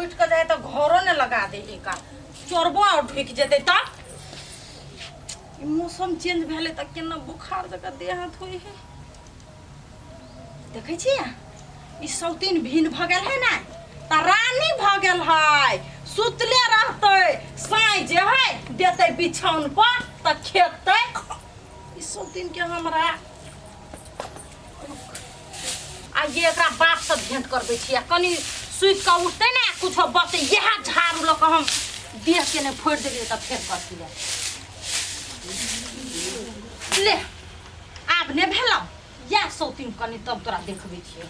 उठि कऽ जाइ तऽ घरो ने लगा दे एका चोरबो आओर ढुकि जेतै तऽ ई मौसम चेंज भेलै तऽ केना बुखार जकाँ देह हाथ होइ है। देखै छियै, ई सौतीन भिन भऽ गेल है ने तऽ रानी भऽ गेल है, सुतले रहतै, साँझ जे है देतै बिछौन पर तऽ खेतै। ई सौतीन के हमरा आ ये एकरा बाप से भेंट करबै छियै, कनि सुति कऽ उठतै ने कुछो बतै, इएह झाड़ू लऽ कऽ हम देह के ने फोड़ि देलियै तऽ फेर कथी ले ले आब ने भेलौ इएह सौतीन कनि तब तोरा देखबै छियै।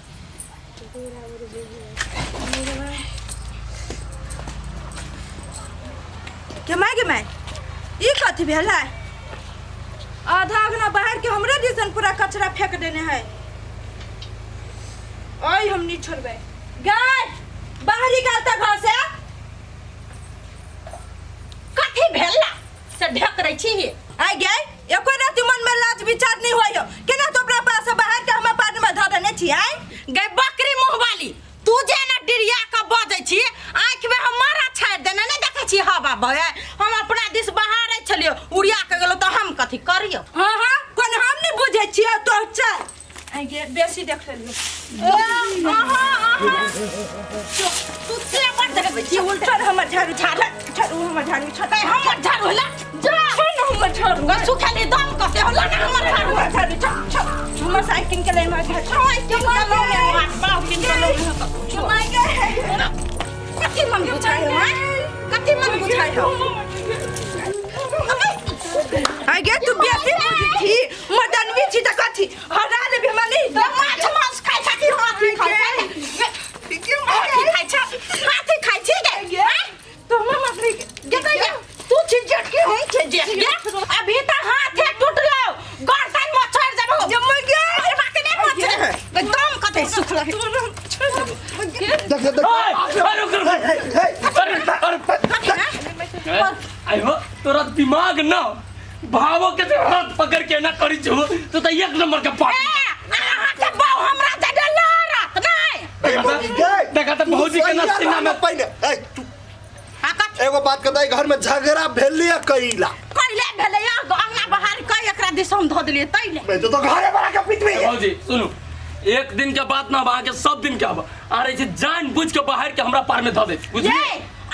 के my, गे my, ई कथी भेल है? आधा अगना बाहर के हमरे दिसन पूरा कचरा फेंक देने है। ओय हम नहीं छोड़बै। गाय बाहर निकालता घर से। कथी भेल से ढेक रही छी? आइ गे, एको राति मन में लाज विचार नहीं होय हो। केना तो अपना पास से बाहर के हमरा पार में धऽ देने छी? आइ गे बकरी मुँह वाली, तू जे ने डिरिया के बजै छी, आँखि में हम मारा छाड़ि देने नहीं देखै छी? हवा बहे, हम अपना दिस बहारै छलियो, उड़िया के गेलो तऽ हम कथी करियो? हाँ हाँ, कोन हम नहीं बुझै छियै तो चल। आइ गे, बेसी देख लेलियो। अहाँ अहाँ तू से बड़ देखबै छी उल्टा। छोड़ हमर झाड़ू, झाड़ू छोड़, हमर झाड़ू छोड़। तै हमर झाड़ू होला जा। छोड़ ना हमर झाड़ू। गसु खाली दम कते होला ना हमर झाड़ू। हमर झाड़ू छोड़, छोड़ हमर साइकिल के ले, हमर झाड़ू छोड़। के बाप किन के लो। My गे, कथी मन बुझाइ हो? कथी मन बुझाइ हो? आइ गे, तू बेसी बुझै छी, मदनवी छी तऽ कथी हरा लेबी हमरा? नहीं तऽ माछ मांस खाइ छै कि हाथी खाइ छै? हाथी खाइ छै, हाथी खाइ छी गे? तो हमरा मछली गे तऽ तू छी जेठ की हम छी जेठ गे? अभी तऽ हाथे टूटलो, गर्दन में चढ़ जेबो। जम्मा गे। अरे बात नहीं, मछली एकदम कते सुखल है। देख देख। अरे रुक रुक, अरे अरे, आयो तोरा दिमाग न भावो के जे हाथ पकड़ के ना करी छो तो एक नंबर के पाप। अहाँ के बाऊ हमरा जडे लड़त नहीं। देखा तो भौजी के ना सीना में पहिने। ए तू एगो बात कहता, घर में झगड़ा भेल या कइला? कइले भेलै या अंगना बाहर कई एकरा दिस हम धऽ देलियै तैले। मैं तो घरे बना के पिटबी। भौजी सुनू, एक दिन के बात ना, अहाँ के सब दिन के आब आ रही छै, जान बुझ के बाहर के हमरा पार में धऽ दे, बुझलियै? ये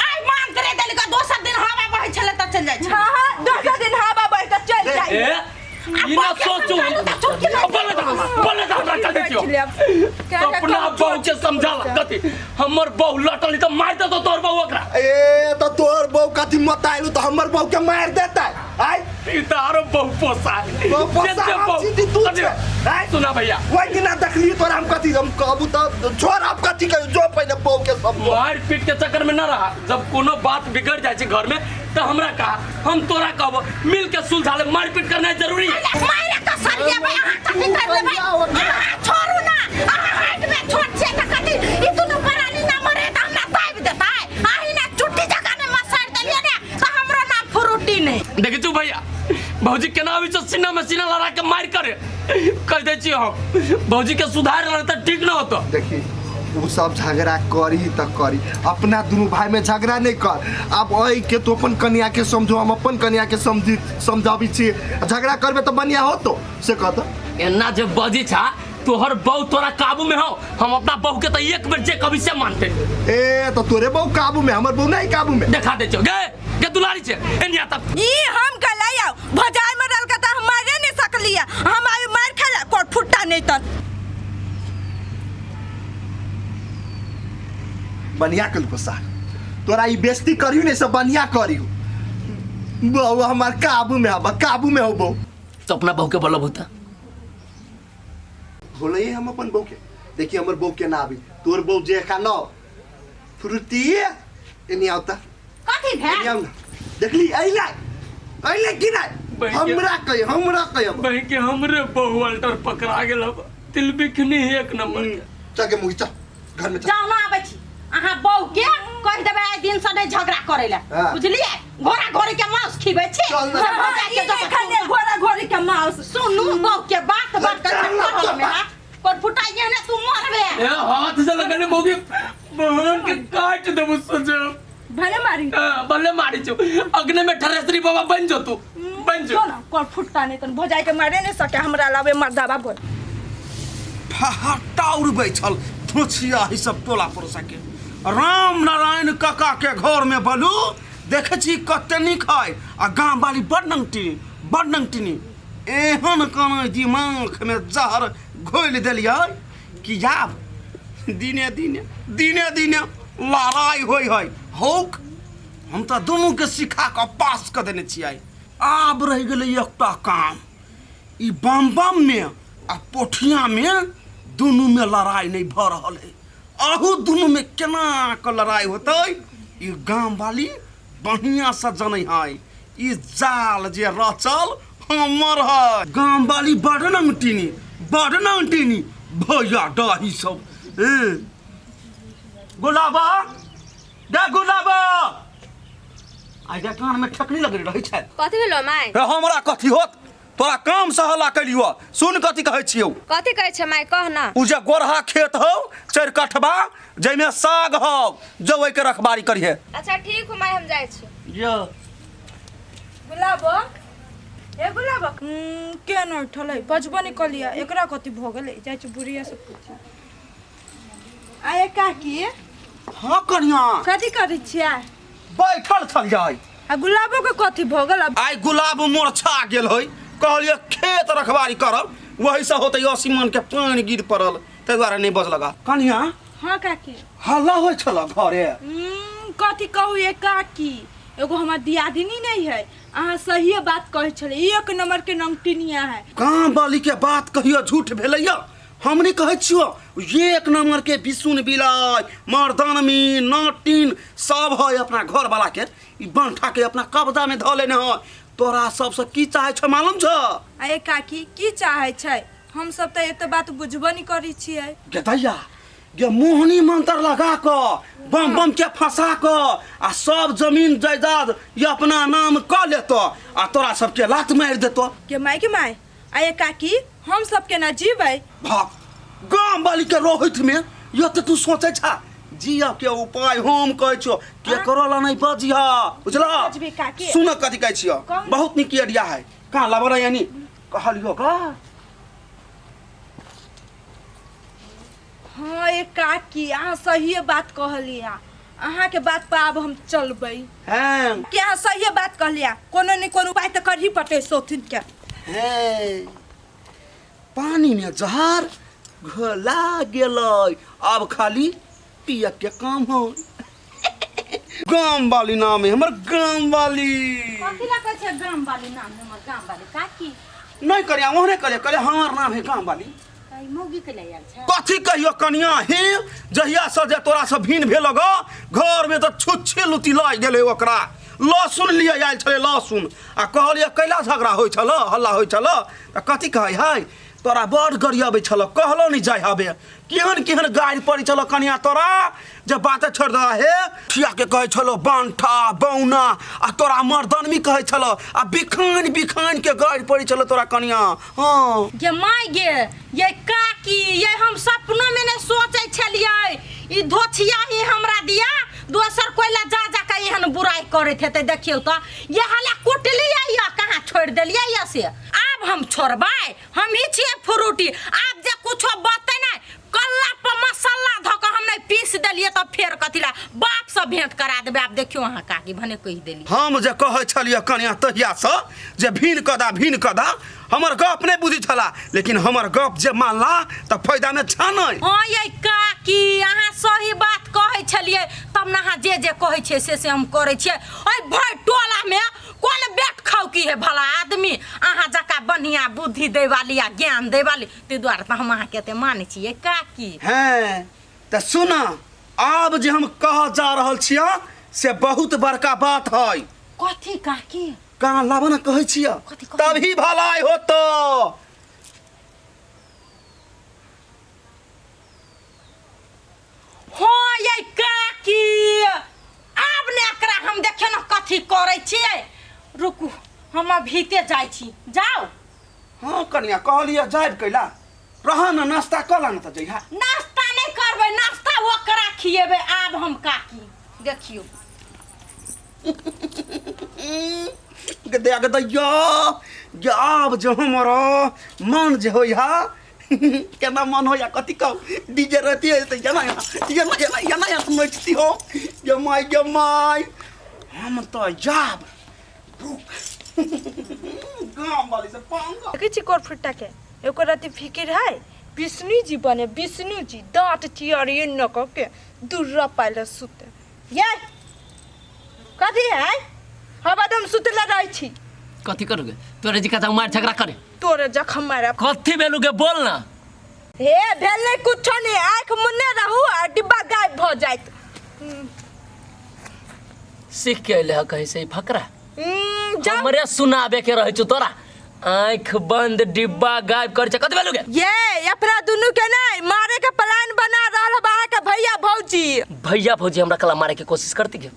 आइ मान करे देलक, दोसर दिन हवा बहै छलै तऽ चलि जाइ छै। हाँ हाँ, दोसर दिन हवा बह तऽ चलि जाइ। ए ई ना सोचू, बोले तो बोले तो हमरा कर देखियो तो अपना बहू के समझा कथी हमर बहू लटल त मार दे तो तोर बहू ओकरा। ए तो तोर बहू कथी मताइलू तो हमर बहू के मार देता आइ? ई त आरो बहू पोसा। बहू पोसा हम छी, तू छे। आइ? सुना भैया, ओहि दिना देखली तोरा हम कथी हम कहबू त छोड़, अब कथी कहियो, जो पहिले बहू के सब मार पीट के चक्कर में न रहा। जब कोनो बात बिगड़ जाए छै घर में तो हमरा कहा, हम तोरा कहबो, मिल के सुलझा ले। मार पीट करना जरूरी है? मारे के सरिये भाई, अहाँ कथी कर लेबै? अहाँ छोड़ू ना, अहाँ हाइट में छोट छियै तऽ कथी ई दुनू प्राणी ना मरे तऽ हमरा दाबि देतै? अही ना चुट्टी जकाँ ने मसारि देलियै ने तऽ हमरो नाम फ्रूटी नहि। देखै छौ भैया, भौजी केना आबै छौ सीना में सीना लड़ा के मार करे कह दै छी हम, भौजी के सुधार रहे तऽ ठीक न होतो। देखी, उ सब झगड़ा करी त करी, अपना दुनू भाई में झगड़ा नहीं कर। अब ओइ के तू अपन कन्या के समझो, हम अपन कन्या के समझी समझाबी छी। झगड़ा करबे त बढ़िया होतो से कह त। एना जे बजी छा, तोहर बहू तोरा काबू में हो, हम अपना बहू के तो एक बेर जे कभी से मानते। ए तो तोरे बहू काबू में, हमर बहू नहीं काबू में। देखा दे छो गे, गे दुलारी छे एनिया तक। ई हम कल आउ भजाई में डाल के त हम मारे नहीं सकलिए, हम आइ मार खेला कोर फुट्टा नहीं तन। बढ़िया कल गुस्सा तोरा ई बेइज्जती करियो ने सब बढ़िया करियो। बहू हमार काबू में हबा, काबू में हो बहू। तो अपना बहू के बोलब होता। बोले हम अपन बहू के, देखिए हमर बहू के ना आबी, तोर बहू जे खा न फ्रूटी एनी आवता। कथी भेल? एनी आउ ना, देखली अइला अइला कि ना? हमरा कह, हमरा कह अब। बहन के हमरे बहू अल्टर पकड़ा गेल अब तिल बिखनी एक नंबर के। चल के मुही, चल घर में चल। जाउ ना, आबै छी। अहाँ बहू के कहि देबै आइ दिन से नहि झगड़ा करै लए। हाँ। बुझलियै? घोड़ा घोड़ी के मांस खिबै छी। चल ना। घर भऽ जाय के ई नहीं खाने घोड़ा घोड़ी के मांस। सुनू बहू के बात बात चल ना, कर चल में ना। कोन फुटाइए ने तू मरबे। ए हाथ से लगने बहू के बहन के काट देबो सोचो। भले मारी। हाँ, भले मारी छौ, अग्नि में ठरेसरी बाबा बन जो तू, बन जो। जो ना कर फुटता नहीं तन भौजाई के मारे नहीं सके, हमरा अलावे मर्दाबा बोल। फहटा उड़बै छल धोछिया ही सब टोला पड़ोसा के। राम नारायण काका के घर में बलू देखे छी कते नीक है, आ गाम वाली बड़ नंगटिनी, बड़ नंगटिनी। एहन कना दिमाग में जहर घोलि देलियै कि आब दिने दिने दिने दिने लड़ाई होइ है। हौक हम तऽ दुनू के सिखा कऽ पास कऽ देने छियै। आब रहि गेलै एकटा काम, ई बम बम में आ पोठिया में दुनू में लड़ाई नहीं भऽ रहल है। अहू दुनू में केना कऽ लड़ाई होतै ई गाम वाली बढ़िया से जनै है। ई जाल जे रचल हमर है। गाम वाली बड़ नंगटिनी, बड़ नंगटिनी भैया डाही सब। ए गुलाबा गे गुलाबा, आइ गे कान में ठकनी लगल रहै छै। कथी भेलो माय? हे हमरा कथी होत, तोरा काम से हल्ला कैलियो। सुन कथी कहै छियौ। कथी कहै छै माय, कह ना। उ जे गोरहा खेत हौ चारि कठबा, जाहिमे साग हौ, जो ओहिके रखबारी करिहे। अच्छा ठीक हो माय, हम जाइ छी। यो गुलाबो, ए गुलाबो, के न उठलै, बजबो नहीं कलिया, एकरा कथी भऽ गेलै? जाइ छी बुढ़िया से पूछी। आये काकी। हाँ कनिया। कथी करै छियै? बैठल छलियै। आ गुलाबो के कथी भऽ गेल? आइ गुलाब मोरछा गेल है, कहलियै खेत रखबारी करब, वही से होतै आसमान के पानि गिर पड़ल, ताहि दुआरे नहि बज लगा। कनिया। हाँ काकी। हल्ला होइ छल घरे? कथी कहू ये काकी, एगो हमर दियादिनी नहीं है, अहाँ सहिए बात कहै छलै, एक नंबर के नंगटिनिया है। गाँव वाली के बात कहियो झूठ भेलैया? हम नहीं कहै छियो, एक नंबर के बिसुन बिलाय मर्दानमी नाटिन सब है अपना घर वाला के, ई बंठा के अपना कब्जा में धऽ लेने है। तोरा सबसे की चाहे छ मालूम छ? अरे काकी की चाहे छै, हम सब तऽ एते बात बुझबो नहीं करै छियै। गे दैया गे, मोहनी मंत्र लगा कऽ बम बम के फंसा कऽ आ सब जमीन जायदाद ये अपना नाम कऽ लेतो आ तोरा सबके लात मारि देतो। के माय के माय, आये काकी हम सब केना जीबै? भाग गाम वाली के रोहित में ये तो तू सोचे छा जिया के उपाय हम कहै छियो, के करला नहीं बजिया, बुझला? बजबे काकी। सुन कथी कहै छियो, कौन? बहुत नीक आइडिया है। कहाँ लबरा यानी कहलियो का? हाँ ये काकी अहाँ सहिए बात कहलिया, अहाँ के बात पर आब हम चलबै। हैं कि अहाँ सहिए बात कहलिया, कोनो ने कोनो उपाय तऽ करही पड़तै सोथिन के। हे पानी में जहर घोला गेलै, अब खाली पिय के काम हो। गाम वाली नाम है हमर, गाम वाली। कथी ला कहै छै गाम वाली नाम है हमर गाम वाली काकी? नहीं करिया, ओहने करिया, करिया हमर नाम है गाम वाली। ई मौगी के ले आयल छै। कथी कहियो कनिया, हे जहिया से जे तोरा से भिन भेल ग, घर में तऽ छुच्छे लुती लागि गेलै ओकरा। लहसुन लिए आयल छलै लहसुन, आ कहलियै कैला झगड़ा होइ छल, हल्ला होइ छल, तऽ कथी कहै है तोरा बड़ गरियबै छल, कहलो नहि जाइ हबे, केहन केहन गारि पड़ै छल कनिया तोरा, जे बाते छोड़ि दह। हे ठिया के कहै छलो बांठा बौना, आ तोरा मर्दनमी कहै छलो, आ बिखान बिखान के गारि पड़ै छलो तोरा कनिया। हाँ गे my गे, ये काकी, ये हम सपनो में नहीं सोचे छलियै ई धोछिया ही हमरा दिया दोसर कोइला जा जा के एहन बुराई करैत हेतै। देखियौ तऽ ये हला कुटलियै या कहाँ छोड़ि देलियै या से आब हम छोड़बै, हम ही छियै फ्रूटी। आब जे कुछो बतै नहि, कल्ला पर मसाला धऽ कऽ हम नहि पीस देलियै तऽ फेर कथी ला बाप से भेंट करा देबै। आब देखियौ अहाँ काकी भने कहि देली। हम जे कहै छलियै कनिया तहियासँ जे भीन कदा भीन कदा, हमर गप नहि बुझै छला, लेकिन हमर गप जे मानला तऽ फायदामे छा नहि। हाँ ये काकी अहाँ सही बात कहै छलियै, तब ने अहाँ जे जे कहै छियै से से हम करै छियै। ओहि भरि टोलामे कोन बेट खौकी है भला आदमी अहाँ जकाँ बढ़िआँ बुद्धि दै वाली आ ज्ञान दै वाली, ताहि दुआरे तऽ हम अहाँके एते मानै छियै काकी। हैं तऽ सुन, आब जे हम कह जा रहल छियै से बहुत बड़का बात है। कथी काकी? कान लाबऽ ने कहै छियै, कथी कहै? तभी भलाई होतो। हाँ ये काकी आब ने एकरा हम देखे न कथी करै छियै। रुकू हम अभीते जाइ छी, जाउ। हाँ कनिया कहलियै जायब कैला, रह न नाश्ता कऽ ला न तऽ जइहा। नाश्ता नहि करबै, नाश्ता ओकरा खिएबै आब हम काकी देखियौ गदया गदैया जे आब जे हमर मन जे होइया केना मन होइया कथी कहू डीजे रहती है तऽ एना एना एना एना एना एना नचती हो गे माय गे माय हम तऽ जाब रुक गाम वाली से पंगा देखै छी कोरफुट्टा के एको रति फिकिर है विष्णु जी बने विष्णु जी दाँत चियर ये न कऽ के दुर्रा पाइले सुते ये कथी है हवा हम सुतले रहै छी कथी करोगे तोरे जी कथा मार झगड़ा करे तोरे जखम मारा कथी भेलू के बोल ना हे भेल नहीं कुछो नहीं आँख मुन्ने रहू आ डिब्बा गायब भऽ जायत सीख के अइले ह कहीं से ई फकरा जाउ हमरे सुनाबे के रहै छौ तोरा आँख बंद डिब्बा गायब कर छै कथी भेलू के ये अपना दुनू के नहीं मारे के प्लान बना रहल बा अहाँ के भैया भौजी भैया भौजी हमरा कला मारे के कोशिश करती के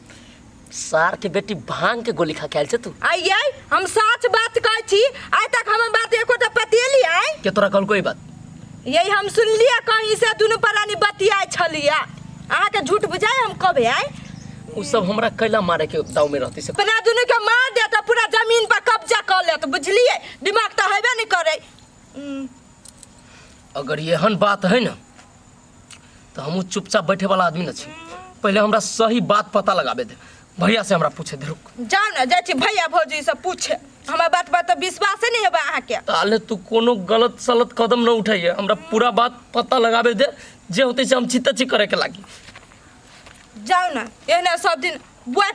सार के बेटी भांग के गोली खा के आयल छै तू आइए हम सच बात कहै छी आइ तक हमर बात एकोटा पतिएली आइ के तोरा कहल कोई बात यही हम सुनलिए कहीं से दुनू प्राणी बतियाइ छलिए अहाँके झूठ बुझाइ हम कबे आइ उ सब हमरा कैला मारे के दाव में रहती से अपना दुनू के मार देत आ पूरा जमीन पर कब्जा कऽ लेत बुझलिए दिमाग तऽ हेबे नहि करै अगर एहन बात है ना तो हमहूँ चुपचाप बैठे वाला आदमी न छी पहले हमरा सही बात पता लगाबे दे भैया से हमरा पूछे दे रुक जाउ ने जाइ छी भैया भौजी से पूछे हमरा बात पर तऽ विश्वासे नहि हेबै अहाँके ताले तू कोनो गलत सलत कदम न उठाइए हमरा पूरा बात पता लगाबे दे जे होते से हम चित्त करे के लागी जाउ ने एहने सब दिन बुआ